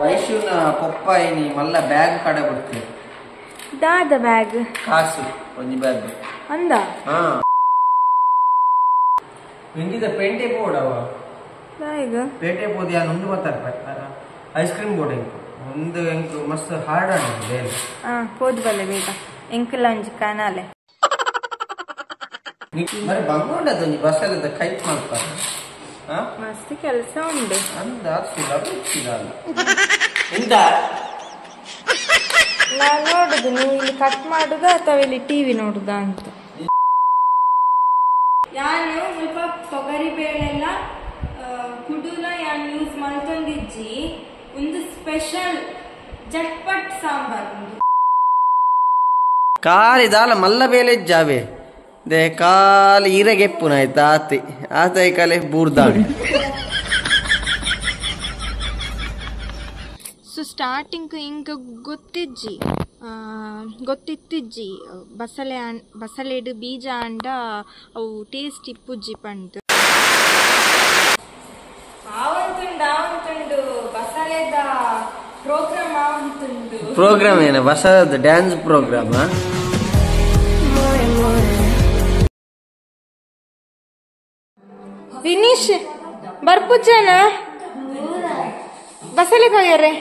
ವೈಶುನ ಪೊಪ್ಪ ಇನಿ ಮಲ್ಲ ಬ್ಯಾಗ್ ಕಡೆ ಬಿಡ್ತೆ ದಾದ ಬ್ಯಾಗ್ ಕಾಸು ಒಂಜಿ ಬ್ಯಾಗ್ ಅಂದ ಹಾ ನಿಂಗಿದ ಪೇಂಟೆ ಬೋಡವ ಬ್ಯಾಗ್ ಪೇಟೆ ಪೋದಿ ಯಾನ್ ಉಂದು ಮಾತಾಡ್ಪ ice cream board ಎಂಕು ಒಂದು ಎಂಕು ಮಸ್ತ್ ಹಾರ್ಡ್ ಆಂಡ್ ಬೇಲೆ ಹಾ ಪೋದು ಬಲ್ಲೆ ಬೇಗ ಎಂಕುಲ ಒಂಜಿ ಕನಾಲೆ ಮರೆ ಬಂಗೋಂಡದ ಒಂಜಿ ಬಸಲದ ಕೈಟ್ ಮಾಡ್ತಾರೆ ಮಸ್ತ್ ಕೆಲಸ ಉಂಡು ಅಂದ ಸುಲಭ ಇಚ್ಚಿದಲ್ಲ ಎಂತ ನಾನು ನೋಡುದು ನೀವು ಇಲ್ಲಿ ಕಟ್ ಮಾಡುದ ಅಥವಾ ಇಲ್ಲಿ ಟಿವಿ ನೋಡುದಾ ಅಂತ. ಯಾನು ಸ್ವಲ್ಪ ತೊಗರಿ ಬೇಳೆಲ್ಲ ಕುಡುನ ಯಾನ್ ಯೂಸ್ ಮಲ್ತೊಂದಿಜ್ಜಿ ಒಂದು ಸ್ಪೆಷಲ್ ಜಟ್ಪಟ್ ಸಾಂಬಾರ್ ಉಂಡು. ಕಾಲಿ ದಾಲ ಮಲ್ಲ ಬೇಲೆ ಜಾವೆ they ಕಾಲಿ ಈರಗೆಪ್ಪುನ ಆಯ್ತಾ ಆತಿ ಆತೈ ಕಾಲೆ ಬೂರ್ದಾಂಡ್. ಸೊ ಸ್ಟಾರ್ಟಿಂಗ್ ಇಂಕ ಗೊತ್ತಿಜ್ಜಿ ಗೊತ್ತಿತ್ತಿಜ್ಜಿ ಬಸಳೆ ಬಸಳೆಡ್ ಬೀಜ ಅಂಡ ಅವು ಟೇಸ್ಟ್ ಇಪ್ಪುಜ್ಜಿ ಪಂಡ್ ಆವಂತುಂಡು ಆವಂತುಂಡು ಬಸಳೆದ ಪ್ರೋಗ್ರಾಮ್ ಆವಂತುಂಡು. ಪ್ರೋಗ್ರಾಮ್ ಏನ ಬಸದ ಡ್ಯಾನ್ಸ್ ಪ್ರೋಗ್ರಾಮ್. ವಿನೀಶ್ ಬರ್ಪುಜ್ಜನ ಬಸಳೆ ಕೊಯ್ಯರೆ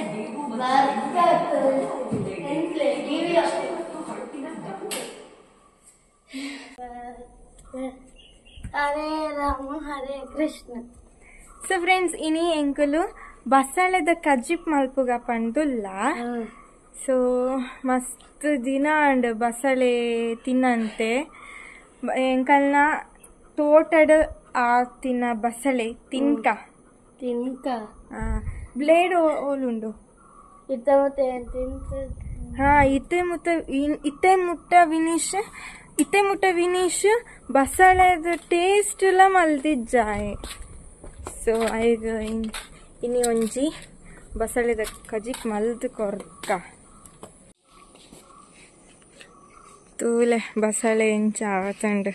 ಹರೇ ರಾಮ ಹರೇ ಕೃಷ್ಣ. ಸೊ ಫ್ರೆಂಡ್ಸ್ ಇನಿ ಎಂಕುಲು ಬಸಳೆದ ಕಜ್ಜಿಪ್ ಮಲ್ಪುಗ ಪಂದುಲ್ಲ. ಸೊ ಮಸ್ತ್ ದಿನ ಅಂಡ್ ಬಸಳೆ ತಿನ್ನಂತೆ ಎಂಕಲ್ನ ತೋಟಡ್ ಆ ತಿನ್ನ ಬಸಳೆ ತಿನ್ಕ ತಿನ್ಕ ಬ್ಲೇಡ್ ಓಲುಂಡು ಹಾ ಇತ್ತೆ ಮುತ್ತ ಇತ್ತೆ ಮುಟ್ಟ ವಿನೀಶ್ ಇತ್ತೆ ಮುಟ್ಟ ವಿನೀಶ್ ಬಸಳೆದ ಟೇಸ್ಟ್ ಎಲ್ಲ ಮಲ್ದಿಜ್ಜಾಯೆ. ಸೊ ಐಗ ಇನಿ ಒಂಜಿ ಬಸಳೆದ ಕಜಿಪ್ ಮಲ್ದು ಕೊರ್ಕ ತೂಲೆ ಬಸಳೆ ಎಂಚ ಆವತಂಡು.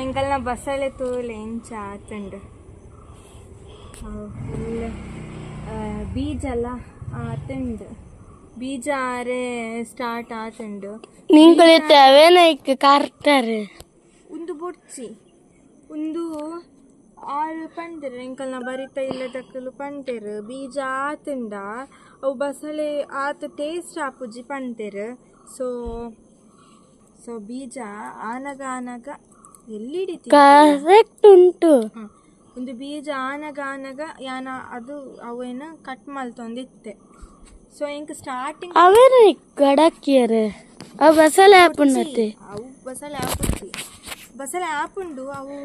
ಎಂಕಲ್ನ ಬಸಳೆ ತೂಲೆ ಎಂಚ ಆತಂಡು ಫುಲ್ ಬೀಜ ಎಲ್ಲ ಆತಂಡು ಬೀಜ ಆರೆ ಸ್ಟಾರ್ಟ್ ಆತಂಡು. ಕಾರ್ತಾರೆ ಒಂದು ಬೊಡ್ಚಿ ಒಂದು ಆರು ಪಂಡೆರ್ ಎಂಕಲ್ನ ಬರಿತ ಇಲ್ಲ ತಕ್ಕಲು ಪಂಟೆರ್ ಬೀಜ ಆತಂಡ ಅವು ಬಸಳೆ ಆತ ಟೇಸ್ಟ್ ಆಪುಜಿ ಪಂಟೆರ್. ಸೊ ಸೊ ಬೀಜ ಆನಗ ಆನಗ ಎಲ್ಲಿ ಕರೆಕ್ಟ್ ಉಂಟು ಒಂದು ಬೀಜ ಆನಗ ಆನಗ ಯಾನ ಅದು ಅವೇನ ಕಟ್ ಮಲ್ತೊಂದಿತ್ತೆ. ಸೊ ಇಂಕ ಸ್ಟಾರ್ಟಿಂಗ್ ಅವೇನ ಗಡಕ್ಕಿಯರೆ ಅವು ಬಸಳೆ ಆಪುಂಡತೆ ಅವು ಬಸಳೆ ಆಪುಂಡು ಬಸಳೆ ಆಪುಂಡು ಅವು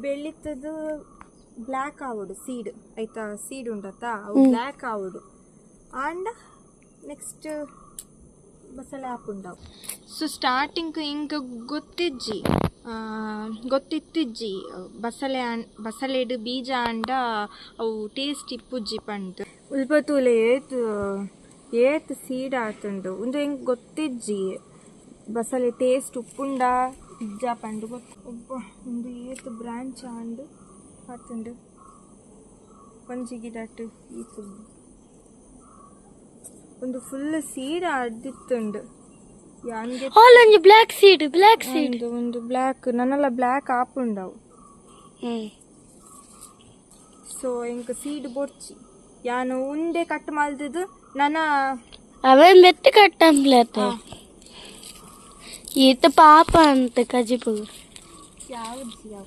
ಬೆಳಿತದು ಬ್ಲ್ಯಾಕ್ ಆವಡು ಸೀಡ್ ಆಯ್ತಾ ಸೀಡ್ ಉಂಡತ್ತ ಅವು ಬ್ಲ್ಯಾಕ್ ಆವಡು ಆಂಡ ನೆಕ್ಸ್ಟ್ ಬಸಳೆ ಆಪುಂಡವು. ಸೊ ಸ್ಟಾರ್ಟಿಂಗ್ ಇಂಕ ಗೊತ್ತಿಜ್ಜಿ ಗೊತ್ತಿತ್ತಿಜ್ಜಿ ಬಸಳೆ ಬಸಳೆಡ್ ಬೀಜ ಅಂಡ ಅವು ಟೇಸ್ಟ್ ಇಪ್ಪುಜ್ಜಿ ಪಂಡ್. ಉಲ್ಪ ತೂಲೆ ಏತ್ ಏತ್ ಸೀಡ್ ಆತುಂಡು ಒಂದು ಹೆಂಗೆ ಗೊತ್ತಿಜ್ಜಿ ಬಸಳೆ ಟೇಸ್ಟ್ ಉಪ್ಪುಂಡ ಇಜ್ಜ ಪಂಡು ಗೊತ್ತು. ಒಬ್ಬ ಒಂದು ಏತ್ ಬ್ರಾಂಚ್ ಆಂಡು ಆತುಂಡು ಒಂಜಿ ಗಿಡಟ್ ಈತ್ ಒಂದು ಫುಲ್ ಸೀಡ್ ಆದಿತ್ತುಂಡು. ಒಂಜಿ black seed black seed ಒಂದು ಬ್ಲ್ಯಾಕ್ ನನ್ನೆಲ್ಲ ಬ್ಲ್ಯಾಕ್ ಆಪುಂಡವು. ಸೊ ಇಂಕ ಸೀಡ್ ಬೊಡ್ಚಿ ಯಾನು ಉಂಡೆ ಕಟ್ ಮಲ್ದದು ನನ್ನ ಅವೇ ಮೆತ್ತ ಕಟ್ಟಂಬ್ಲತೆ ಈತ ಪಾಪ ಅಂತ ಕಜಿಪು ಯಾವ್ದು ಯಾವ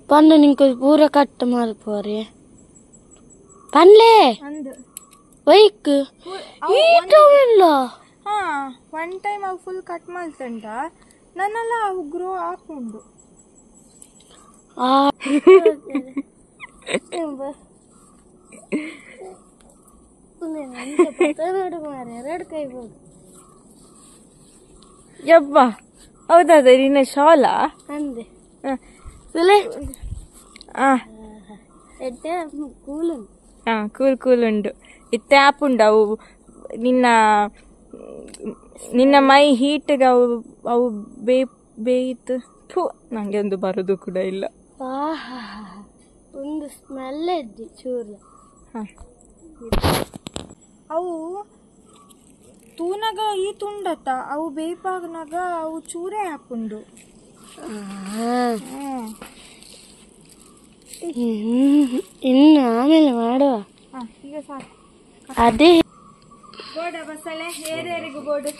ಪಂಡು ನಿಂಕ ಪೂರ ಕಟ್ ಮಲ್ಪೋರೆ ಪನ್ಲೆ ಅಂದ್ ವೈಕ್ ಈಟವಿಲ್ಲ. ಹಾ ಒನ್ ಟೈಮ್ ಅವು ಫುಲ್ ಕಟ್ ಮಲ್ತಂಡ ನನ್ನೆಲ್ಲ ಅವು ಗ್ರೋ ಆಪುಂಡು. ಯಬ್ಬಾ ಹೌದಾ ನಿನ್ನ ಶಾಲಾ ಅಂದೆ ಕೂಲ್ ಕೂಲ್ ಉಂಡು ಇತ್ತೆ ಆಪುಂಡು ಅವು ನಿನ್ನ ನಿನ್ನ ಮೈ ಹೀಟ್ಗೆ ಅವು ಅವು ಬೇಯಿತು. ಥೂ, ನನಗೆ ಒಂದು ಬರೋದು ಕೂಡ ಇಲ್ಲ. ಒಂದು ಸ್ಮೆಲ್ ಇದ್ದಿ ಚೂರು. ಹಾಂ, ಅವು ತೂನಾಗ ಈ ತುಂಡತ್ತ, ಅವು ಬೇಪಾಗನಾಗ ಅವು ಚೂರೇ ಹಾಕೊಂಡು. ಇನ್ನು ಆಮೇಲೆ ಮಾಡುವ. ಈಗ ಸಾಕು. ಅದೇ ಬೋಡ ಬಸಳೆ ಏರೇರಿಗೂ ಬೋಡು,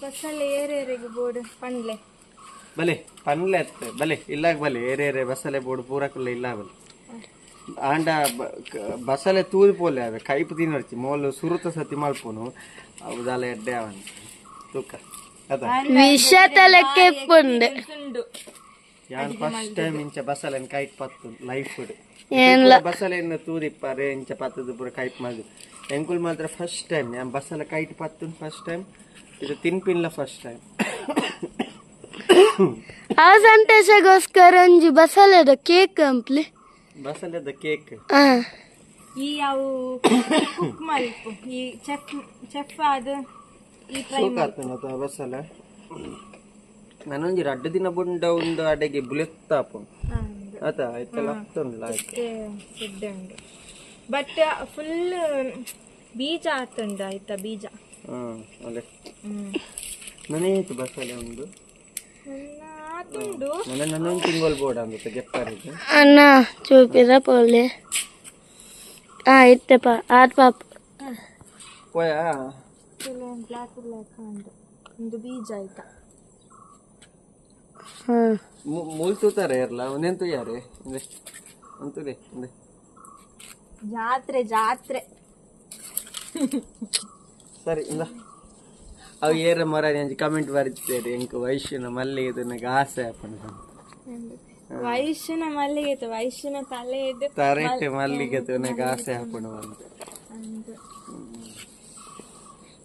ಬಸಳೆ ಏರೇರಿಗೂ ಬೋಡು ಪನ್ಲೆ ಬಲೆ ಪನ್ಲೆ ಅತ್ತೆ ಬಲೆ ಇಲ್ಲಾಗ ಬಲೆ ಏರೇರೆ ಬಸಳೆ ಬೋಡು ಪೂರಕುಲ್ಲ ಇಲ್ಲ ಬಲೆ. ಆಂಡ ಬಸಳೆ ತೂದು ಪೋಲೆ ಅವೆ ಕೈಪು ತಿನ್ನರ್ಚಿ ಮೋಲು ಸುರುತ ಸತಿ ಮಲ್ಪುನು ಅವು ದಾಲ ಎಡ್ಡೆ ಅವನ್ ತೂಕ ಅದ ವಿಷ ತಲೆಕ್ಕೆ ಪುಂಡು. ಯಾನ್ ಫಸ್ಟ್ ಟೈಮ್ ಇಂಚ ಬಸಳೆನ್ ಕೈಟ್ ಪತ್ತು ಲೈಫ್ ಬಸಳೆಯನ್ನು ತೂದಿಪ್ಪಾರೆ ಇಂಚ ಪತ್ತದು ಪೂರ ಕೈಪ್ ಮಾಡು ಎಂಕುಲ್ ಮಾತ್ರ ಫಸ್ಟ್ ಟೈಮ್ ಯಾನ್ ಬಸಳೆ ಕೈಟ್ ಪತ್ತು ಫಸ್ಟ್ ಟೈಮ್ ಇದು ತಿನ್ಪಿನ್ಲ ಫಸ್ಟ್ ಟೈಮ್. ಆ ಸಂತೋಷಗೋಸ್ಕರ ಒಂಜಿ ಬಸಳೆದ ಕೇಕ್ ಕಂಪ್ಲಿ ಬಸಳೆದ ಕೇಕ್. ಈ ಅವು ಕುಕ್ ಮಲ್ಪು ಈ ಚೆಫ್ ಚೆಫ್ ಅದು ಈ ಟ್ರೈ ಮಾಡು ಬಸಳೆ. ನಾನೊಂಜಿ ರಡ್ಡು ದಿನ ಬುಂಡ ಒಂದು ಅಡೆಗೆ ಬುಲೆತ್ತಾಪು ಆತ ಆಯ್ತಲ್ಲ ಆಯ್ತು ಬಟ್ ಫುಲ್ ಬೀಜ ಆತುಂಡು ಆಯ್ತಾ ಬೀಜ. ಅದೇ ನನಗೆ ಬಸಳೆ ಒಂದು ಆತುಂಡು ನನ್ನೊಂದು ತಿಂಗಳು ಬೋರ್ಡ್ ಅಂದ ಗೆಪ್ಪಾರಿಗೆ ಅಣ್ಣ ಚೂಪಿರ ಪೋಲೆ. ಇತ್ತಪ್ಪ ಆತ್ ಪಾಪ ಪೋಯ ಬ್ಲ್ಯಾಕ್ ಬ್ಲ್ಯಾಕ್ ಉಂಟು ಒಂದು ಬೀಜ ಆಯ್ತಾ. ಮೂಲ್ ತೂತಾರೆ ಇರಲ್ಲ ಒಂದೆಂತು ಯಾರೇ ಅಂತುಲೆ ಜಾತ್ರೆ ಜಾತ್ರೆ ಸರಿ ಇಂದ ಅವು ಏರ ಮರ ಕಮೆಂಟ್ ಬರೀತಾರೆ ಎಂಕ್ ವೈಶ್ಯನ ಮಲ್ಲಿಗೆ ನನಗೆ ಆಸೆ ಆಪಣ ವೈಶ್ಯನ ಮಲ್ಲಿಗೆ ವೈಶ್ಯನ ತಲೆ ತರೆಟ್ ಮಲ್ಲಿಗೆ ನನಗೆ ಆಸೆ ಆಪಣ ಅಂತ.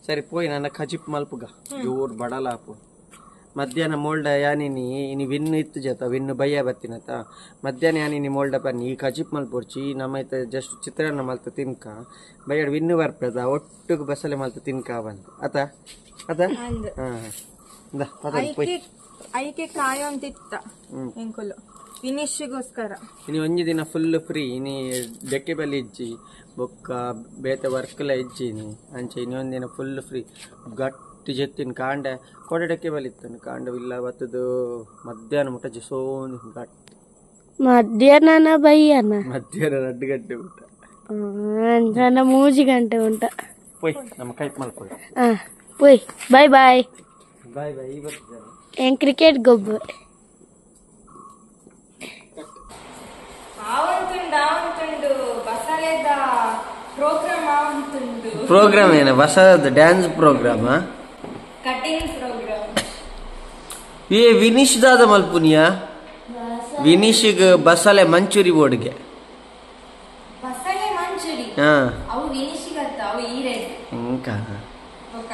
ಸರಿ ಪೋಯ್ ನನ್ನ ಖಜಿಪ್ ಮಲ್ಪುಗ ಜೋರ್ ಬಡಲ ಆಪು. ಮಧ್ಯಾಹ್ನ ಮೋಲ್ಡ ಯಾನಿನಿ ಇನಿ ವಿನ್ನು ಇತ್ತು ಜತ ವಿನ್ನು ಬಯ್ಯ ಬತ್ತಿನತ ಮಧ್ಯಾಹ್ನ ಯಾನಿನಿ ಮೋಲ್ಡ ಬನ್ನಿ ಈ ಖಜಿಪ್ ಮಲ್ಪೊರ್ಚಿ ನಮ್ಮ ಜಸ್ಟ್ ಚಿತ್ರಾನ್ನ ಮಲ್ತ ತಿನ್ಕ ಬಯ್ಯಡ್ ವಿನ್ನು ಬರ್ಪದ ಒಟ್ಟುಗು ಬಸಳೆ ಮಲ್ತ ತಿನ್ಕ ಬಂತು ಅತ ಅತ. ಐಕೆ ಕಾಯೊಂತಿತ್ತ ಎಂಕುಲು ವಿನಿಶ್ಗೋಸ್ಕರ. ಇನಿ ಒಂಜಿ ದಿನ ಫುಲ್ ಫ್ರೀ ಇನಿ ಡೆಕ್ಕೆ ಬಲ್ಲಿ ಇಜ್ಜಿ ಬೊಕ್ಕ ಬೇತೆ ವರ್ಕ್ಲ ಇಜ್ಜಿ ಇನಿ ಅಂಚೆ ಇನಿ ಒಂದಿನ ಫುಲ್ ಫ್ರೀ ಗಟ್ಟಿ ಜೆತ್ತಿನ ಕಾಂಡ ಕೋಟೆ ಡೆಕ್ಕೆ ಬಲಿತ್ತನು ಕಾಂಡ ಇಲ್ಲ ಬತ್ತದು ಮಧ್ಯಾಹ್ನ ಮುಟ್ಟ ಜಸೋನ್ ಗಟ್ಟಿ ಮಧ್ಯಾಹ್ನ ಬಯ್ಯನ ಮಧ್ಯಾಹ್ನ 2 ಗಂಟೆ ಊಟ 3 ಗಂಟೆ ಉಂಟ. ಪೋಯ್ ನಮ್ಮ ಕೈಪ್ ಮಲ್ಕೊಳ್ಳಿ. ಪೋಯ್ ಬಾಯ್ ಬಾಯ್ ಬಾಯ್ ಬಾಯ್. ಈ ಬರ್ತಿದ್ದಾರೆ ಏನ್ ಕ್ರಿಕೆಟ್ ಗೊಬ್ಬ ಆವಂತುಂಡು ಬಸಳೆದ ಪ್ರೋಗ್ರಾಮ್ ಆವಂತುಂಡು. ಪ್ರೋಗ್ರಾಮ್ ಏನ ಬಸಳದ dance program cutting program. ಏ ವಿನಿಶ್ ದಾದ ಮಲ್ಪುನಿಯಾ ವಿನಿಶ್ಗೆ ಬಸಳೆ ಮಂಚೂರಿ ಬೋರ್ಡ್ಗೆ ಬಸಳೆ ಮಂಚೂರಿ. ಹಾ ಅವು ವಿನಿಶ್ಗತ್ತ ಅವು ಈರೆಡ್ ಇಂಕ ಒಕ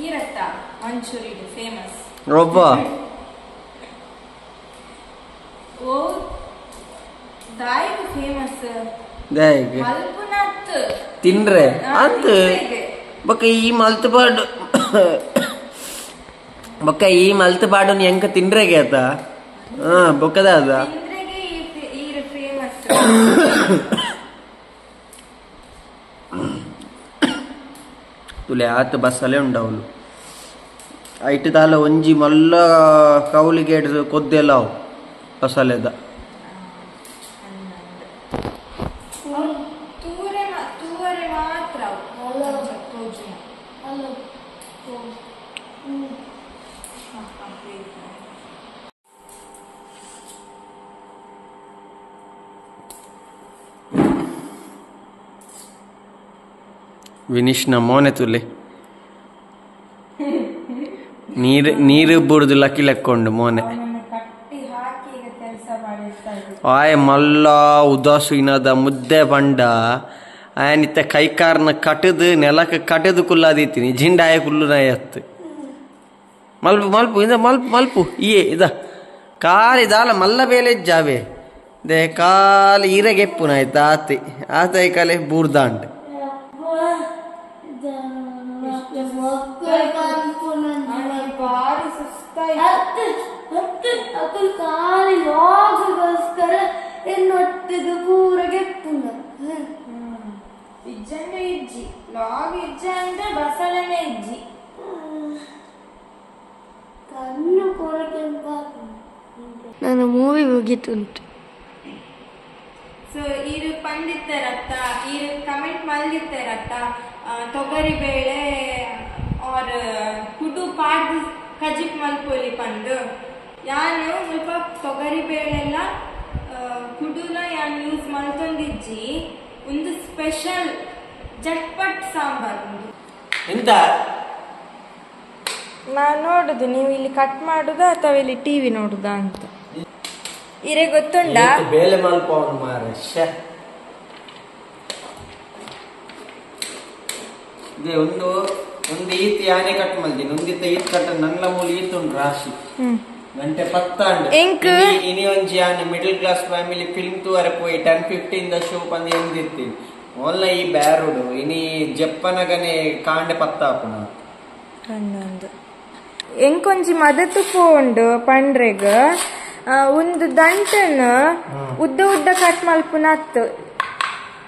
ಈರತ್ತ ಮಂಚೂರಿ ಫೇಮಸ್ ರೊಬ್ಬ ಓ ದಾಯಿಗೆ ಫೇಮಸ್ ದಾಯಿಗೆ ಮಲ್ಪುನತ್ ತಿನ್ರೆ ಅಂತ ಬೊಕ್ಕ ಈ ಮಲ್ತಪಾಡು ಬೊಕ್ಕ ಈ ಮಲ್ತಪಾಡು ಎಂಕ ತಿನ್ರೆಗೆ ಆತ. ಹಾ ಬೊಕ್ಕದ ಅದ ಫೇಮಸ್. ತುಲೆ ಆತ ಬಸ್ಸಲ್ಲೇ ಉಂಡವಳು ಐಟು ದಾಲ ಒಂಜಿ ಮಲ್ಲ ಕೌಲಿಗೆ ಕೊದ್ದೆಲ್ಲ ಅವು ಬಸಲೆದ. ವಿನಿಶ್ನ ಮೋನೆ ತುಲೆ ನೀರು ನೀರು ಬುಡ್ದು ಲಕ್ಕಿ ಲೆಕ್ಕೊಂಡು ಮೋನೆ ಆಯ್ ಮಲ್ಲ ಉದಾಸೀನದ ಮುದ್ದೆ ಪಂಡ ಆಯನಿತ್ತ ಕೈಕಾರ್ನ ಕಟದು ನೆಲಕ್ಕೆ ಕಟದು ಕುಲ್ಲಾದಿತ್ತೀನಿ ಜಿಂಡಾಯ ಕುಲ್ಲು ನಾಯತ್ತು ಮಲ್ಪು ಮಲ್ಪು ಇಂದ ಮಲ್ಪು ಮಲ್ಪು ಇಯೇ ಇದ ಕಾಲಿ ದಾಲ ಮಲ್ಲ ಬೇಲೆ ಜಾವೆ they ಕಾಲಿ ಈರೆಗೆಪ್ಪುನ ಆಯ್ತು ಆತಿ ಆತ ಕಾಲೆ ಬೂರ್ದಾಂಡ್. ಬಾರಿ ಸುಸ್ತಾಯ್ತು. ಅಕುಲ್ ಖಾಲಿ ಲಾಗ್ಗೋಸ್ಕರ ಎನ್ನೊಟ್ಟಿಗೆ ಪೂರ ಗೆಪ್ಪುನ ಇಜ್ಜಂದ್ರೆ ಇಜ್ಜಿ ಲಾಗ್ ಇಜ್ಜ ಅಂದ್ರೆ ಬಸಳೆನೆ ಇಜ್ಜಿ. ಕಣ್ಣು ಪೂರ ನನ್ನ ಮೂವಿ ಮುಗೀತುಂಟು. ಸೊ ಈರು ಪಂಡಿತರತ್ತ ಈರು ಕಮೆಂಟ್ ಮಲ್ದಿತ್ತಾರತ್ತ ತೊಗರಿ ಬೇಳೆ ಆರ್ ಕುಡು ಪಾಡ್ದು ಕಜಿಪ್ ಮಲ್ಪೊಲಿ ಪಂದು. ಯಾನು ಸ್ವಲ್ಪ ತೊಗರಿ ಬೇಳೆಲ್ಲ ಕುಡುನ ಯಾನ್ ಯೂಸ್ ಮಲ್ತೊಂದಿಜ್ಜಿ. ಒಂದು ಸ್ಪೆಷಲ್ ಜಟ್ಪಟ್ ಸಾಂಬಾರ್ ಉಂದು. ಎಂತ ನಾನು ನೋಡುದು ನೀವು ಇಲ್ಲಿ ಕಟ್ ಮಾಡುದಾ ಅಥವಾ ಇಲ್ಲಿ ಟಿವಿ ನೋಡುದಾ ಅಂತ. ಇರೆ ಗೊತ್ತುಂಡಾ ಬೇಲೆ ಮಲ್ಪವನು ಮಾರೆ. ಇದೆ ಒಂದು ಒಂದು ಈತ್ ಯಾನೆ ಕಟ್ ಮಲ್ದಿನಿ, ಒಂದಿತ್ತ ಈತ್ ಕಟ್ಟ ನನ್ನ ಮೂಲ ಈತ್ ಉಂಟು ರಾಶಿ ಗಂಟೆ 10 ಇನಿ ಒಂಜಿ ಯಾನ್ middle class family film ತೂವರೆ ಪೋಯಿ 10:15 the show ಪಂದ್ ಎಂದಿತ್ತೀನಿ. ಓಲ್ಲ ಈ ಬ್ಯಾರುಡು ಇನಿ ಜಪ್ಪನಗನೆ ಕಾಂಡೆ 10 ಆಪುನ ಅನ್ನೊಂದು ಎಂಕೊಂಜಿ ಮದತು ಪೋಂಡು ಪಂಡ್ರೆಗ್ ಒಂದು ದಂಟನ್ ಉದ್ದ ಉದ್ದ ಕಟ್ ಮಲ್ಪುನತ್ತು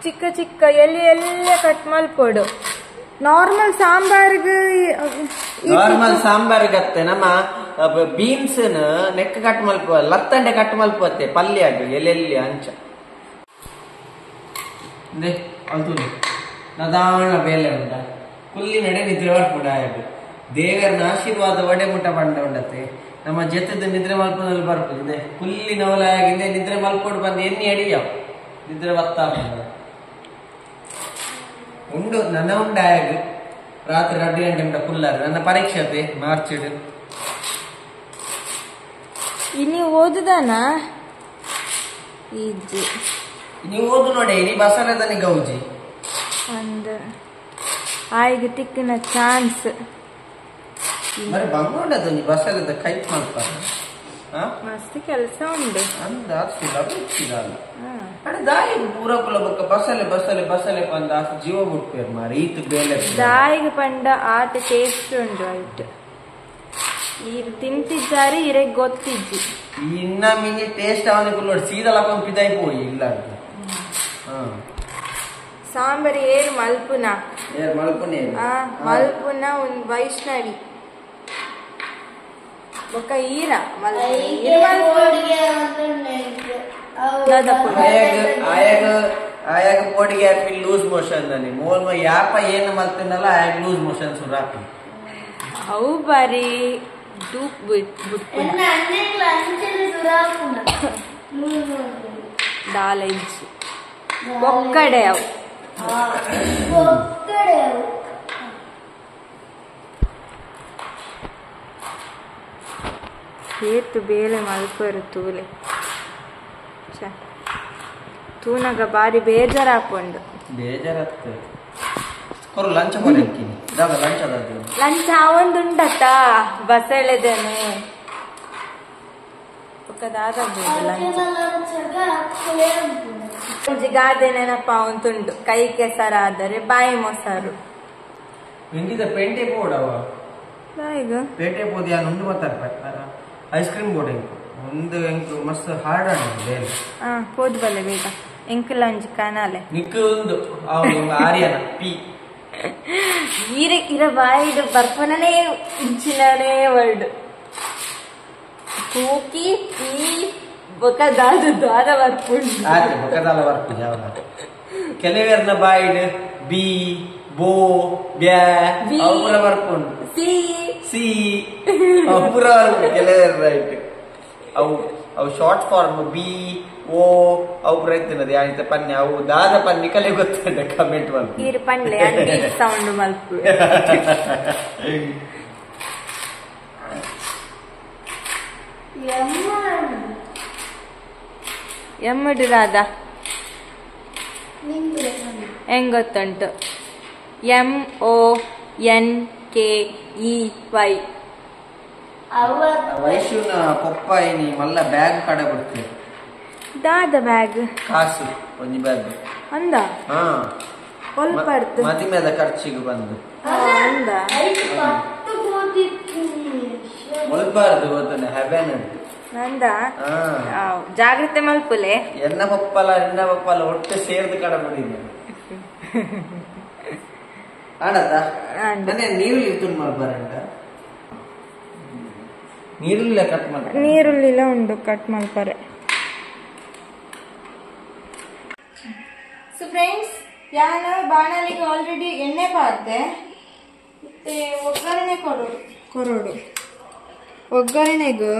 ಚಿಕ್ಕ ಚಿಕ್ಕ ಎಲ್ಲಿ ಎಲ್ಲ ಕಟ್ ಮಲ್ಪೊಡು. ನಾರ್ಮಲ್ ಸಾಂಬಾರ್ಗ್ ನಾರ್ಮಲ್ ಸಾಂಬಾರ್ಗ್ ಅತ್ತೆ ನಮ್ಮ beans neck cut ಮಲ್ಪ ಲತ್ತಂಡೆ cut ಮಲ್ಪತ್ತೆ ಪಲ್ಯ ಎಲ್ಲೆಲ್ಲಿ ಅಂಚ ನದಾಣ ಬೇಲೆ ಉಂಟ ಕುಲ್ಲಿ ನಡೆ ನಿದ್ರೆ ಬರ್ಪುಡ ದೇವರನ ಆಶೀರ್ವಾದ ಒಡೆ ಮುಟ್ಟ ಬಂಡ ಉಂಡತ್ತೆ. ನಮ್ಮ ಜೊತೆದ ನಿದ್ರೆ ಮಲ್ಪದಲ್ಲಿ ಬರ್ಪುದೆ ಕುಲ್ಲಿ ನವಲಾಗಿಂದೆ ನಿದ್ರೆ ಮಲ್ಪೋಡು ಬಂದು ಎಣ್ಣೆ ಅಡಿಯ ನಿದ್ರೆ ಬತ್ತಾ ಉಂಡು ನನ್ನ ಉಂಡಾಗ ರಾತ್ರಿ 2 ಗಂಟೆ ಉಂಟ ಕುಲ್ಲಾರ ನನ್ನ ಪರೀಕ್ಷೆ ಅದೇ ಮಾರ್ಚ್. ಇನಿ ಓದುದಾನ ಇಜ್ಜಿ ನೀವು ಓದು ನೋಡಿ ಇನಿ ಬಸರದನಿ ಗೌಜಿ ಒಂದು ಆಯ್ಗೆ ತಿಕ್ಕಿನ ಚಾನ್ಸ್ ಮರೆ ಬಂಗೋಂಡದ ನೀ ಬಸರದ ಕೈಪ್ ಮಲ್ಪ ಮಸ್ತ್ ಕೆಲಸ ಉಂಡು ಅಂದ ಸುಲಭ ಇಚ್ಚಿದಲ್ಲ ಅಡೆ ದಾಯಿಗೆ ಪೂರ ಕುಲ ಬೊಕ್ಕ ಬಸಲೆ ಬಸಲೆ ಬಸಲೆ ಪಂದ ಆಸ ಜೀವ ಬಿಟ್ಪೇರ್ ಮಾರಿ ಈತ ಬೇಲೆ ದಾಯಿಗೆ ಪಂಡ ಆಟ ಟೇಸ್ಟ್ ಉಂಡು ಆಯ್ತು ಈರು ತಿಂತಿದ್ದಾರೆ ಇರೆಗ್ ಗೊತ್ತಿಜ್ಜಿ ಇನ್ನ ಮಿನಿ ಟೇಸ್ಟ್ ಅವನಿಗೆ ನೋಡಿ ಸೀದಾ ಲಕೊಂಡ್ ಪಿದಾಯಿ ಪೋಯಿ ಇಲ್ಲ ಸಾಂಬಾರ್ ಏರ್ ಮಲ್ಪುನ ಏರ್ ಮಲ್ಪುನ ಮಲ್ಪುನ ಒಂದು ವೈಷ್ಣವಿ ಬೊಕ್ಕ ಈರ ಆಯಾಗ ಪೋಡಿಗೆ ಹಾಕಿ ಲೂಸ್ ಮೋಷನ್ ದಾನೆ ಮೋಲ್ ಯಾಪ ಏನು ಮಲ್ತಿನಲ್ಲ ಆಯಾಗ ಲೂಸ್ ಮೋಷನ್ ಸುರು ಹಾಕಿ ಅವು ಬಾರಿ ಡೂಪ್ ಬಿಟ್ಪುನ ದಾಲ ಇಜ್ಜಿ ಒಕ್ಕಡೆ ಅವು ಏತು ಬೇಲೆ ಮಲ್ಪರು ತೂಲೆ ತೂನಗ ಬಾರಿ ಬೇಜಾರಾಪುಂಡು. ಬೇಜಾರಾಗ್ತದೆ ಕೊರು ಲಂಚ ಕೊರಕ್ಕಿನಿ ದಾದ ಲಂಚ ಲಂಚ ಆವೊಂದುಂಡತ್ತ ಬಸಳೆದೇನೆ ದಾದ ಲಂಚ ಗಾದೆ ನೆನಪ ಅವಂತುಂಡು ಕೈ ಕೆಸರಾದರೆ ಬಾಯಿ ಮೊಸರು. ಪೇಂಟೆ ಪೋಡವ ಈಗ ಪೇಟೆ ಪೋದು ಯಾನ್ ಉಂಡು ಬರ್ತಾರೆ ice cream board ಎಂಕು ಒಂದು ಎಂಕು ಮಸ್ತ್ ಹಾರ್ಡ್ ಆಂಡ್ ಹಾ ಪೋದು ಬಲ್ಲೆ ಬೇಗ ಎಂಕುಲ ಒಂಜಿ ಕನಾಲೆ ನಿಕ್ಕು ಒಂದು ಅವನು ಆರ್ಯನ ಪಿ ಈರೆ ಇರ ಬಾಯಿಡು ಬರ್ಪನನೇ ಇಂಚಿನನೇ ವರ್ಡ್ ಕೂಕಿ ಪಿ ಬೊಕ ದಾದ ದಾದ ಬರ್ಪುಂಡು ಆತೆ ಬೊಕ ದಾಲ ಬರ್ಪು ಜಾವ ಕೆಲವೆರ್ನ ಬಾಯಿಡು ಬಿ ಬೋ ಬ್ಯಾ ಅವು ಪೂರ ಬರ್ಪುಂಡು ಸಿ ಸಿ ಅವು ಪೂರ ಬರ್ಪುಂಡು ಕೆಲವೆರ್ ರೈಟ್ ಅವು ಅವು short form B O ಅವು ಪೂರ ಇತ್ತಿನದು ಯಾನಿತ ಪನ್ನೆ ಅವು ದಾದ ಪನ್ನಿ ಕಲೆ ಗೊತ್ತುಂಡ ಕಮೆಂಟ್ ಮಲ್ಪು ಈರು ಪನ್ಲೆ ಸೌಂಡ್ ಮಲ್ಪು. ಎಮ್ಮಡು ರಾಧ ಹೆಂಗ್ ಗೊತ್ತುಂಟು M O N K E Y. ವೈಶುನ ಪೊಪ್ಪ ಏನಿ ಮಲ್ಲ ಬ್ಯಾಗ್ ಕಡೆ ಬಿಡ್ತೀವಿ ದಾದ ಬ್ಯಾಗ್ ಕಾಸು ಒಂಜಿ ಬ್ಯಾಗ್ ಅಂದ ಹಾ ಒಲ್ಪರ್ತು ಮದಿಮೆದ ಖರ್ಚಿಗೆ ಬಂದು ಮುಲ್ಬಾರ್ದು ಗೊತ್ತನೆ ಹೆವೆನ್ ನಂದ ಜಾಗ್ರತೆ ಮಲ್ಪುಲೆ ಎನ್ನ ಪಪ್ಪಲ ನಿನ್ನ ಪಪ್ಪಲ ಒಟ್ಟು ಸೇರ್ದು ಕಡಬಿಡಿ ಆಡತ ನನ್ನೆ ನೀರುಳ್ಳಿ ತುಂಡು ಮಲ್ಪರಂಟ ನೀರುಳ್ಳಿ ಕಟ್ ಮಾಡ ನೀರುಳ್ಳಿಲ ಉಂಡು ಕಟ್ ಮಲ್ಪರೆ. ಸೊ ಫ್ರೆಂಡ್ಸ್ ಯಾನ ಬಾಣಲಿಗೆ ಆಲ್ರೆಡಿ ಎಣ್ಣೆ ಪಾಡ್ದೆ ಮತ್ತೆ ಒಗ್ಗರಣೆ ಕೊರೋಡು ಒಗ್ಗರಣೆಗೂ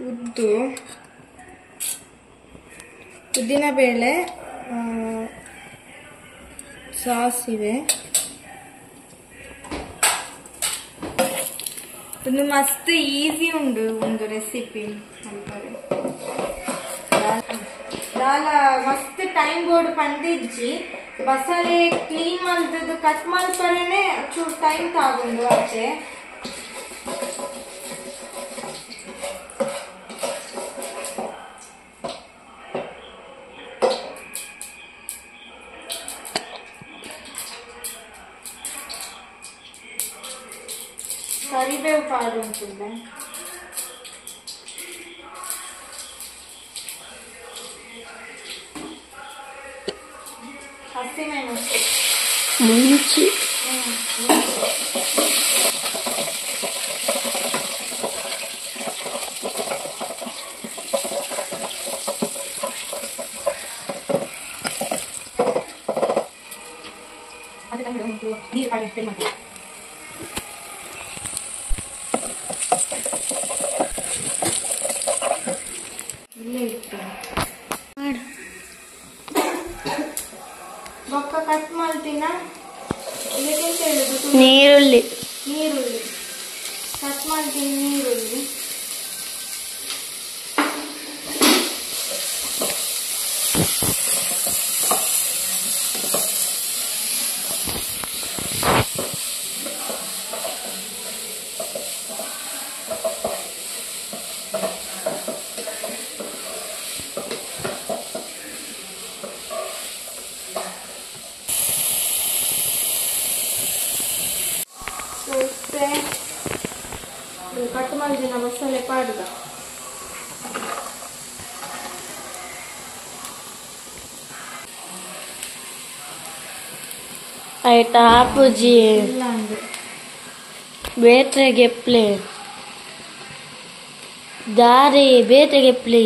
ಉದ್ದು ಉದ್ದಿನಬೇಳೆ ಸಾಸಿವೆ ಒಂದು ಮಸ್ತ್ ಈಸಿ ಉಂಡು ಒಂದು ರೆಸಿಪಿ ಅಂತಾರೆ. ದಾಲ ಮಸ್ತ್ ಟೈಮ್ ಬೋರ್ಡ್ ಪಂದಿಜ್ಜಿ ಬಸಳೆ ಕ್ಲೀನ್ ಮಲ್ತದ್ದು ಕಟ್ ಮಲ್ಪರನೆ ಚೂರು ಟೈಮ್ ತಾಗುಂಡು ಆಚೆ. ಕರಿಬೇವು ಪಾಡು ಉಂಟುಲ್ಲ ಹಸಿಮೆಣಸು ಮುಂಚಿ ನೀರು ಮಾಡಿ ಬೊಕ್ಕ ಕಟ್ ಮಾಡ್ತೀನ ಇದಕ್ಕೆಂತ ಹೇಳುದು ನೀರುಳ್ಳಿ ನೀರುಳ್ಳಿ ಕಟ್ ಮಾಡ್ತೀನಿ ನೀರುಳ್ಳಿ. ಕಟ್ ಮಾಡಿದ ಮಸಾಲೆ ಪಾಡುದ ಆಯ್ತಾ ಪೂಜಿ ಬೇತ್ರೆಗೆ ಪ್ಲೇ ದಾರಿ ಬೇತೆಗೆ ಪ್ಲೇ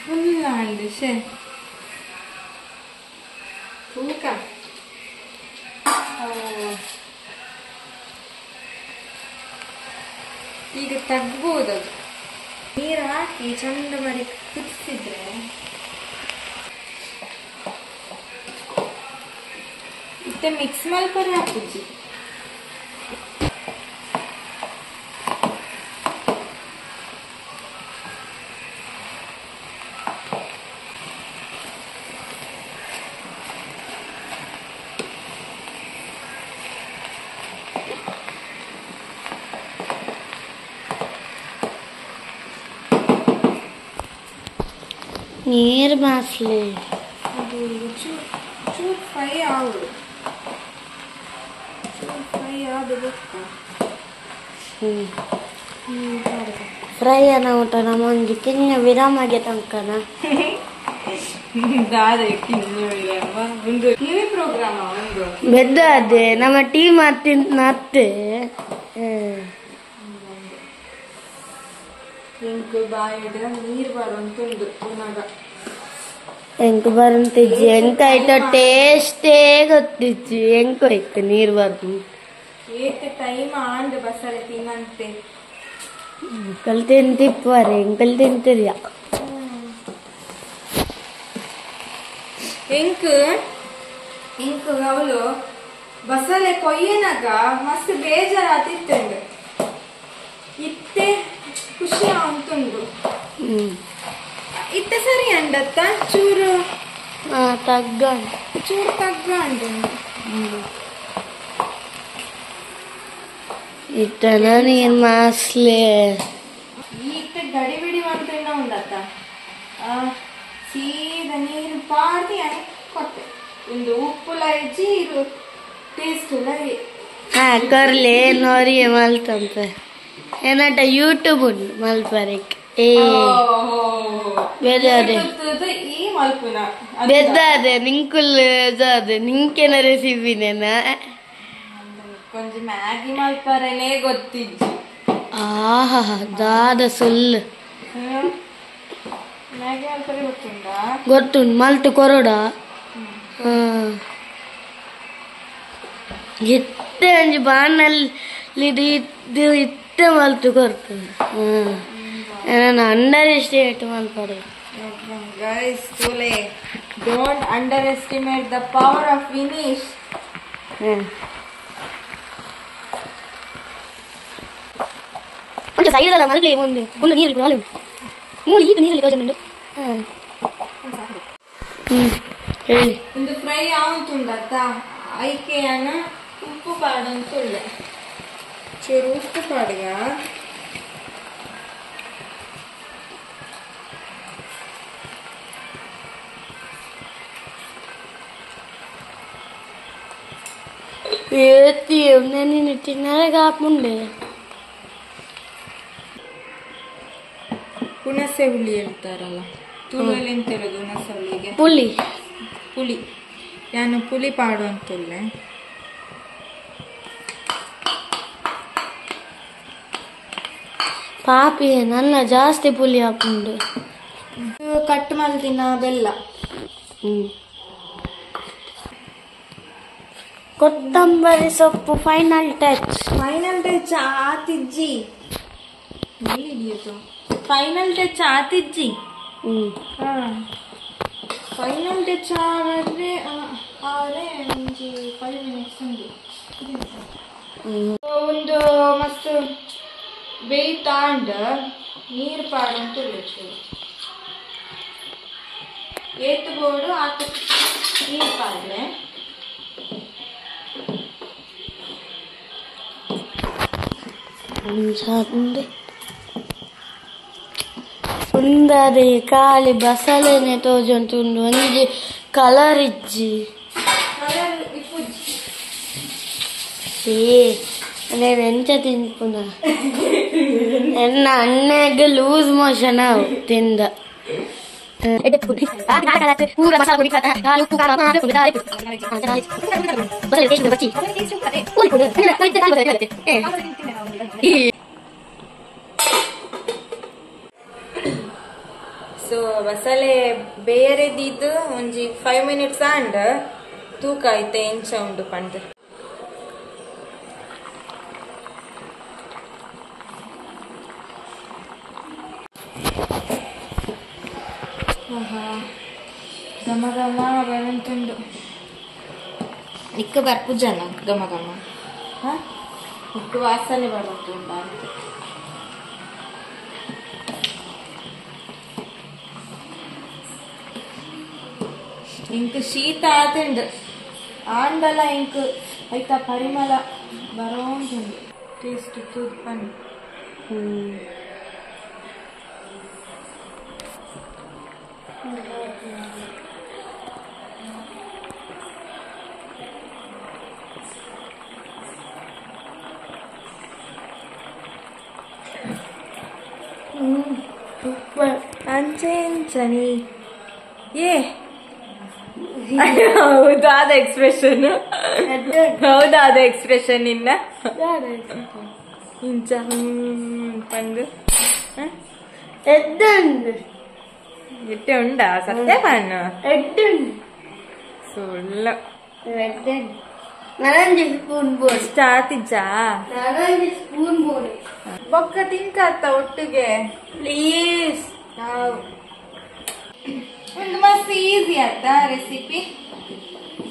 ಫುಲ್ ಅಂಡ್ ಶೇ ತೂಕ ಈಗ ತಗ್ಬೋದು. ನೀರು ಹಾಕಿ ಚಂದ ಮಾಡಿ ಕುದಿಸಿದ್ರೆ ಮತ್ತೆ ಮಿಕ್ಸ್ ಮಲ್ಪರೆ ಹಾಕುಜಿ. ನೀರು ಮಾಸ್ಲಿ ಅದು ಚೂರು ಫ್ರೈ ಆವು ಚೂರು ಫ್ರೈ ಆದ ಗೊತ್ತಾ ಫ್ರೈ ಅನ್ನ ಊಟ ನಮ್ಮ ಒಂದು ಕಿನ್ನ ವಿರಾಮಗೆ ತನಕನ ಒಂದು ಟಿವಿ ಪ್ರೋಗ್ರಾಮ್ ಒಂದು ಬೆದ್ದ ಅದೇ ನಮ್ಮ ಟೀ ಮಾತಿನ ಎಂಕ್ ಬಾಯಿಡ ನೀರು ಬರುಂತುಂಡು ಉನಗ ಎಂಕ್ ಬರುಂತಿಜ್ಜಿ ಎಂಕ ಆಯ್ತ ಟೇಸ್ಟೇ ಗೊತ್ತಿಜ್ಜಿ ಎಂಕ್ ಹೋಯ್ತು ನೀರು ಬರು ಏತ್ ಟೈಮ್ ಆಂಡ್ ಬಸಳೆ ತಿನ್ನಂತೆ ಎಂಕಲ್ ತಿಂತಿಪ್ಪರೆ ಎಂಕಲ್ ತಿಂತಿರಿಯ ಎಂಕ್ ಎಂಕ್ ಅವಳು ಬಸಳೆ ಕೊಯ್ಯನಾಗ ಮಸ್ತ್ ಬೇಜಾರಾತಿತ್ತಂಡು ಇತ್ತೆ ಖುಷಿ ಅಂತುಂಡು ಇತ್ತ ಸರಿ ಅಂಡತ್ತ ಚೂರು ತಗ್ಗ ಚೂರು ತಗ್ಗ ಅಂಡು ಇತ್ತನ ನೀರು ಮಾಸ್ಲೆ ಈತ ಗಡಿಬಿಡಿ ಮಾಡ್ತೇನೆ ಉಂಡತ್ತ ಸೀದಾ ನೀರು ಪಾಡ್ದು ಕೊಟ್ಟೆ ಒಂದು ಉಪ್ಪುಲ ಇಜ್ಜಿ ಟೇಸ್ಟ್ ಇಲ್ಲ. ಹಾ ಕೊರ್ಲೆ ನೋರಿಯೇ ಮಲ್ತಂತೆ ಏನಟ ಯೂಟ್ಯೂಬ್ ಉಂಟು ಮಲ್ಪರಕ್ಕೆ. ಏ ಬೆದಾದೆ ಈ ಮಲ್ಪುನ ಬೆದ್ದಾದೆ ನಿಂಕುಲ್ ಜಾದೆ ನಿಂಕೆನ ರೆಸಿಪಿನೇನ ಕೊಂಚ ಮ್ಯಾಗಿ ಮಲ್ಪರನೇ ಗೊತ್ತಿಜ್ಜಿ. ಆಹಾ ದಾದ ಸುಲ್ಲು ಮ್ಯಾಗಿ ಮಲ್ಪರೆ ಗೊತ್ತುಂಡಾ? ಗೊತ್ತುಂಟು ಮಲ್ತು ಕೊರೋಡ ಇತ್ತೆ ಒಂಜಿ ಬಾಣಲ್ಲಿ ಇದ್ದು ಇತ್ತೆ ಮಲ್ತು ಕೊರ್ತದೆ. ನಾನು ಅಂಡರ್ ಎಸ್ಟಿಮೇಟ್ ಮಲ್ಪಡೆ. Guys, ತೋಲೆ don't underestimate the power of Vineesh. ಒಂದು ಸೈಡಲ್ಲ ಮಲ್ಗೆ ಒಂದು ಒಂದು ನೀರು ಹಾಲು ಮೂರು ಈಗ ನೀರಲ್ಲಿ ತೋಜ. ಹೇಳಿ ಒಂದು ಫ್ರೈ ಆವಂತುಂಡತ್ತ ಐಕೆಯನ್ನ ಉಪ್ಪು ಪಾಡಂತುಳ್ಳೆ ಚೂರು ಉಪ್ಪು ಪಾಡುಗ. ಏತಿ ನೀನು ತಿನ್ನಲಾಗ ಹಾಪುಂಡೆ. ಹುಣಸೆ ಹುಳಿ ಹೇಳ್ತಾರಲ್ಲ ತುಳುವಲ್ಲಿ ಎಂತ ಹೇಳೋದು ಹುಣಸೆ ಹುಳಿಗೆ? ಪುಳಿ. ಪುಳಿ ನಾನು ಪುಳಿ ಪಾಡು ಅಂತುಳ್ಳೆ. ಪಾಪಿ ನನ್ನ ಜಾಸ್ತಿ ಪುಳಿ ಹಾಕೊಂಡು ಕಟ್ ಮಲ್ದಿನ ಬೆಲ್ಲ, ಕೊತ್ತಂಬರಿ ಸೊಪ್ಪು ಫೈನಲ್ ಟಚ್. ಫೈನಲ್ ಟಚ್ ಆತಿಜ್ಜಿ ಫೈನಲ್ ಟಚ್ ಆತಿಜ್ಜಿ. ಫೈನಲ್ ಟಚ್ ಆದರೆ ಆದರೆ ಒಂಜಿ 5 ಮಿನಿಟ್ಸ್ ಉಂಡು. ಒಂದು ಮಸ್ತ್ ಬೇಯ್ತಾಂಡ್ ನೀರು ಪಾಡಂತ ಚೂರು ಏತು ಬೋಡು ಆತ ನೀರು ಪಾಡ್ಲೆ. ಉಂದಾದೆ ಖಾಲಿ ಬಸಳೆನೆ ತೋಜೊಂತುಂಡು ಒಂಜಿ ಕಲರ್ ಇಜ್ಜಿ. నేను ಎಂಚ ತಿನ್ಪುನ ಎನ್ನ ಅಣ್ಣಗೆ ಲೂಸ್ ಮೋಷನ್ ಅವು ತಿಂದ. ಸೊ ಬಸಳೆ ಬೇರೆದಿದ್ದು ಒಂಜಿ 5 ಮಿನಿಟ್ಸ್ ಆಂಡ್ ತೂಕ ಐತೆ ಎಂಚ ಉಂಡು ಪಂಡ್. ಘಮ ಘಮ ಬರಂತುಂಡು ನಿಕ್ಕ ಬರ್ಪುಜನ ಘಮ ಘಮ ನಿಕ್ಕ ವಾಸನೆ ಬರಂತುಂಡ ಅಂತ. ಇಂಕ್ ಶೀತ ಆತುಂಡು ಆಂಡಲ ಇಂಕ್ ಐತ ಪರಿಮಳ ಬರೋಂತುಂಡು ಟೇಸ್ಟ್ ತೂದು ಪನ್ನಿ. ಸೂಪರ್ ಅಂಚೆಂಚನಿ ಏ ಹೌದಾದ ಎಕ್ಸ್ಪ್ರೆಷನ್, ಹೌದಾದ ಎಕ್ಸ್ಪ್ರೆಷನ್ ಇನ್ನ ಇಂಚ ಪಂದು ಎಟ್ಟೆ ಉಂಡಾ ಸತ್ಯ ಪಣ್ಣು ಸುಳ್ಳು ಇಷ್ಟ ಆತಿಜ್ಜಾ ಬೊಕ್ಕ ತಿಂಕತ್ತ ಒಟ್ಟಿಗೆ ಪ್ಲೀಸ್. ನಾವು ಒಂದು ಮಸ್ತ್ ಈಸಿ ಆತ ರೆಸಿಪಿ.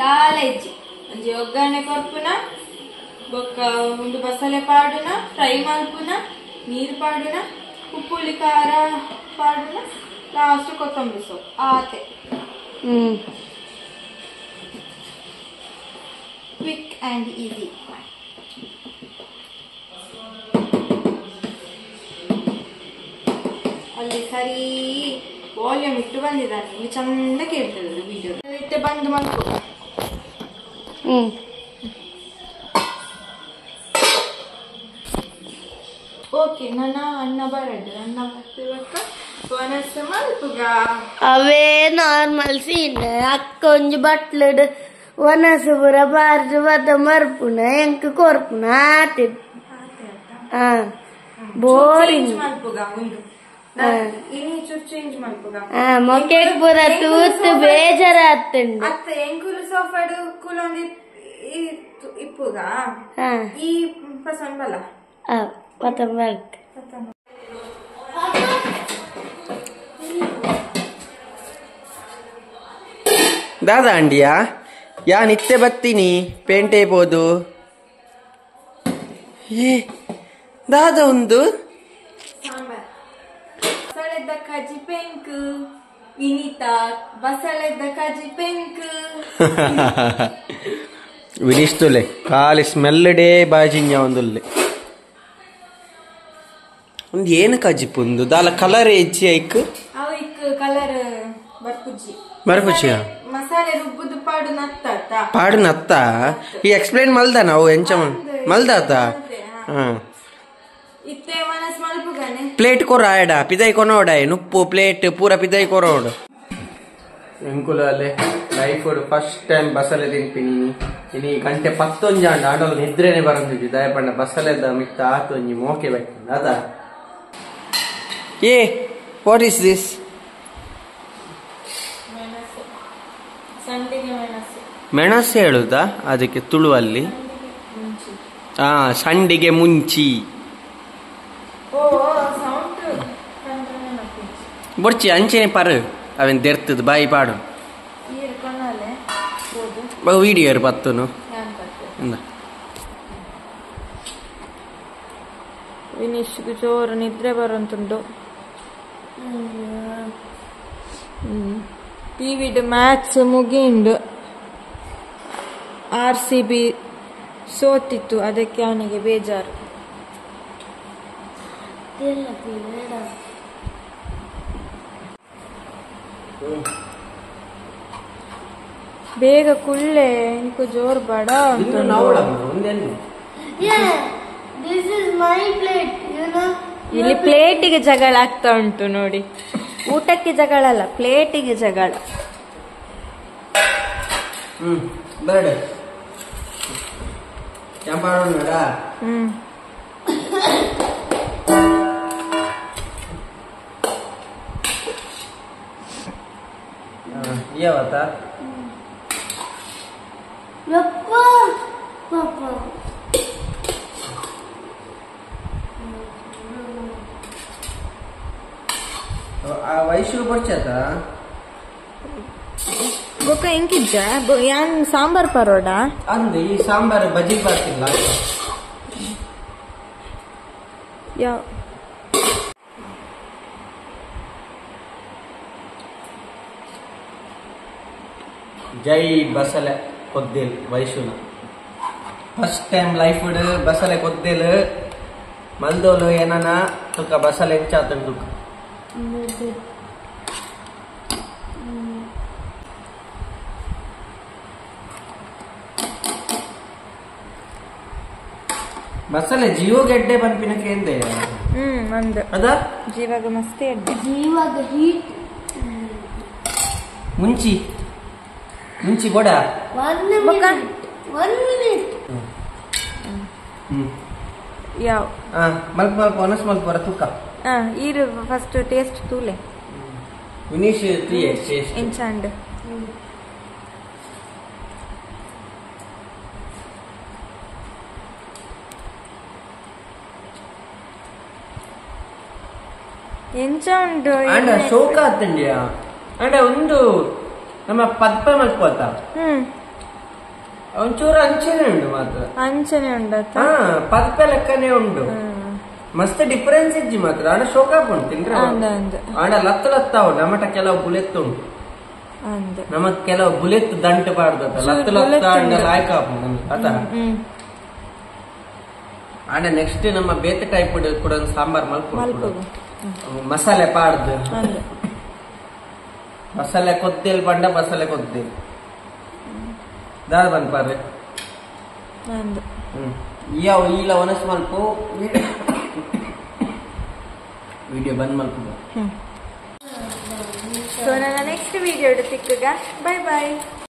ದಾಲ್ ಇಜ್ಜಿ ಒಂಜಿ ಒಗ್ಗರಣೆ ಕೊರ್ಪುನ ಬೊಕ್ಕ ಒಂದು ಬಸಳೆ ಪಾಡುನ ಫ್ರೈ ಮಲ್ಪುನ ನೀರು ಪಾಡುನ ಉಪ್ಪುಳಿ ಖಾರ ಪಾಡುನ ಲಾಸ್ಟ್ ಕೊತ್ತಂಬರಿ ಸೊಪ್ಪು ಆತೆ. Quick and easy. ಅಲ್ಲಿ ಸರಿ ವಾಲ್ಯೂಮ್ ಇಟ್ಟು ಬಂದಿದ್ದಾನೆ ಇಲ್ಲಿ ಚಂದ ಕೇಳ್ತದೆ ವಿಡಿಯೋ ಇತ್ತೆ ಬಂದು ಮಲ್ಕೊ. ಓಕೆ ನನ್ನ ಅಣ್ಣ ಬರಡು ಅಣ್ಣ ಬರ್ತಿವಕ್ಕ ವನಸ್ಸು ಮಲ್ಪುಗ ಅವೇ ನಾರ್ಮಲ್ ಸೀನ್ ಅಕ್ಕ ಒಂಜಿ ಬಟ್ಲಡ್ ವನಸು ಪೂರ ಬಾರ್ದು ಬತ್ತ ಮರ್ಪುನ ಎಂಕ್ ಕೊರ್ಪುನ ಆತೆ ಬೋರಿಂಗ್ ಮಲ್ಪುಗ ಉಂಡು ಇನಿ ಚೂರು ಚೇಂಜ್ ಮಲ್ಪುಗ ಮೊಕೆಟ್ ಪೂರ ತೂತು ಬೇಜಾರಾತುಂಡು ಅತ್ತ ಎಂಕುಲು ಸೋಫಾಡು ಕುಲೊಂದು ಇಪ್ಪುಗ ಈ ಪಸಂದ್ ಬಲ ಪತಂಬರ್ಕ್ ದಾದಾ ಅಂಡಿಯಾ ಯಾ ನಿತ್ಯ ಬತ್ತೀನಿ ಪೇಂಟೆ ಬೋದು ಏ ದಾದಾ ಒಂದು ಬಸಳೆದ ಕಜಿ ಪೆಂಕ್ ವಿನಿತಾ ಬಸಳೆದ ಕಜಿ ಪೆಂಕ್ ವಿನಿಸ್ತುಲೆ ಖಾಲಿ ಸ್ಮೆಲ್ ಡೇ ಬಾಜಿಂಜ ಒಂದುಲ್ಲೆ ಒಂದು ಏನು ಕಜಿಪುಂದು ದಾಲ ಕಲರ್ ಹೆಚ್ಚಿ ಐಕ್ ಅವು ಇಕ್ ಕಲರ್ ಬರ್ಪುಜಿ ಬರ್ಪುಜಿಯಾ ಮಸಾಲೆ ರುಬ್ಬುದು ಪಾಡು ನತ್ತ ಪಾಡು ನತ್ತ ಈ ಎಕ್ಸ್ಪ್ಲೈನ್ ಮಲ್ದ ನಾವು ಎಂಚ ಮಲ್ದಾತ ಇತ್ತೆ ಮನಸ್ ಮಲ್ಪುಗನೆ ಪ್ಲೇಟ್ ಕೊರ ಆಯಡ ಪಿದೈ ಕೊನೋಡ ನುಪ್ಪು ಪ್ಲೇಟ್ ಪೂರ ಪಿದೈ ಕೊರೋಡು ಎಂಕುಲ ಅಲ್ಲೇ life first time ಬಸಲೆ ತಿನ್ಪಿನಿ ಇನಿ ಗಂಟೆ 10 ಆಂಡ ಆಂಡಲ ನಿದ್ರೆನೆ ಬರಂದಿದ್ದಿ ದಯಪಂಡ ಬಸಲೆದ ಮಿತ್ತ ಆತೊಂಜಿ ಮೋಕೆ ಬೈತಂಡ ಅದ ಏ what is this ಮೆಣಸು ಹೇಳುದಾ ಅದಕ್ಕೆ ತುಳುವಲ್ಲಿ ಸಂಡಿಗೆ ಮುಂಚಿ ಬೊರ್ಚಿ ಅಂಚೆನೆ ಪರು ಅವೇನು ದೆರ್ತದ ಬಾಯಿ ಪಾಡು ವೀಡಿಯೋ ಪತ್ತುನು ವಿನೀಶ್ ಜೋರು ನಿದ್ರೆ ಬರುಂತುಂಡು ಟಿವಿಡ್ ಮ್ಯಾಚ್ ಮುಗಿಂಡು RCB ಸೋತಿತ್ತು ಅದಕ್ಕೆ ಅವನಿಗೆ ಬೇಜಾರು. ಬೇಗ ಕುಳ್ಳೆ ಇಂಕು ಜೋರು ಬಡ ಇಲ್ಲಿ ಪ್ಲೇಟಿಗೆ ಜಗಳ ಆಗ್ತಾ ಉಂಟು ನೋಡಿ. ಊಟಕ್ಕೆ ಜಗಳ ಅಲ್ಲ, ಪ್ಲೇಟಿಗೆ ಜಗಳ. ವೈಶು ಬರ್ಚತ ಬೊಕ್ಕ ಎಂಕಿಜ್ಜ ಯಾನ್ ಸಾಂಬಾರ್ ಪರೋಡ ಅಂದು ಈ ಸಾಂಬಾರ್ ಬಜ್ಜಿ ಬರ್ತಿಲ್ಲ ಯಾವ ಜೈ ಬಸಲೆ ಕೊದ್ದೇಲ್ ವೈಶುನ first time life ಬಸಲೆ ಕೊದ್ದೇಲ್ ಮಲ್ದೋಲು ಏನನ ತುಕ್ಕ ಬಸಲೆ ಎಂಚಾತನ್ ತುಕ್ಕ ಬಸಲೆ ಜೀವ ಗೆಡ್ಡೆ ಪನ್ಪಿನ ಕೇಂದೆ ಅದ ಜೀವಾಗ ಮಸ್ತಿ ಎಡ್ಡೆ ಜೀವಾಗ ಹೀಟ್ ಮುಂಚಿ ಮುಂಚಿ ಬೋಡ 1 ಮಿನಿಟ್ ಯಾವ ಮಲ್ಪ ಮಲ್ಪ ಒನಸ್ ಮಲ್ಪ ಬರ ತುಕ್ಕ ಈರು ಫಸ್ಟ್ ಟೇಸ್ಟ್ ತೂಲೆ ವಿನೀಶ್ ತೀಯೆ ಟೇಸ್ಟ್ ಎಂಚಾಂಡ್ ಎಂಚಾಂಡ್ ಅಂಡ ಶೋಕ ಆತಂಡಿಯಾ ಅಂಡ ಒಂದು ನಮ್ಮ ಪದ್ಪ ಮಲ್ಪೋತ ಒಂಚೂರು ಅಂಚನೆ ಉಂಡು ಮಾತ್ರ ಅಂಚನೆ ಉಂಡು ಪದ್ಪ ಲೆಕ್ಕನೆ ಉಂಡು ಮಸ್ತ್ ಡಿಫರೆನ್ಸ್ ಇಜ್ಜಿ ಮಾತ್ರ ಅಂಡ ಶೋಕ ಉಂಟು ತಿಂದ್ರೆ ಅಂಡ ಲತ್ತ ಲತ್ತ ಉಂಟು ನಮ್ಮಟ ಕೆಲವು ಬುಲೆತ್ತು ಉಂಟು ನಮಗ್ ಕೆಲವು ಬುಲೆತ್ತು ದಂಟು ಪಾಡ್ದ ಲತ್ತ ಲತ್ತ ಅಂಡ ಲಾಯ್ಕ ಆತ ಅಂಡ ನೆಕ್ಸ್ಟ್ ನಮ್ಮ ಬೇತೆ ಟೈಪ್ ಕೂಡ ಸಾಂಬಾರ್ ಮಲ್ಪು. ಮಸಾಲೆ ಪಾಡ್ದು ಮಸಾಲೆ ಕೊದ್ದೇಲ್ ಪಂಡ ಮಸಾಲೆ ಕೊದ್ದೇಲ್ ದಾದ ಪನ್ಪಾರೆ ಯಾವ ಈಲ ಒನಸ್ ಮಲ್ಪು ವಿಡಿಯೋ ಬಂದ್ ಮಲ್ಪು. ಸೊ ನನ್ನ ನೆಕ್ಸ್ಟ್ ವಿಡಿಯೋ ತಿಕ್ಕಗ. Bye bye.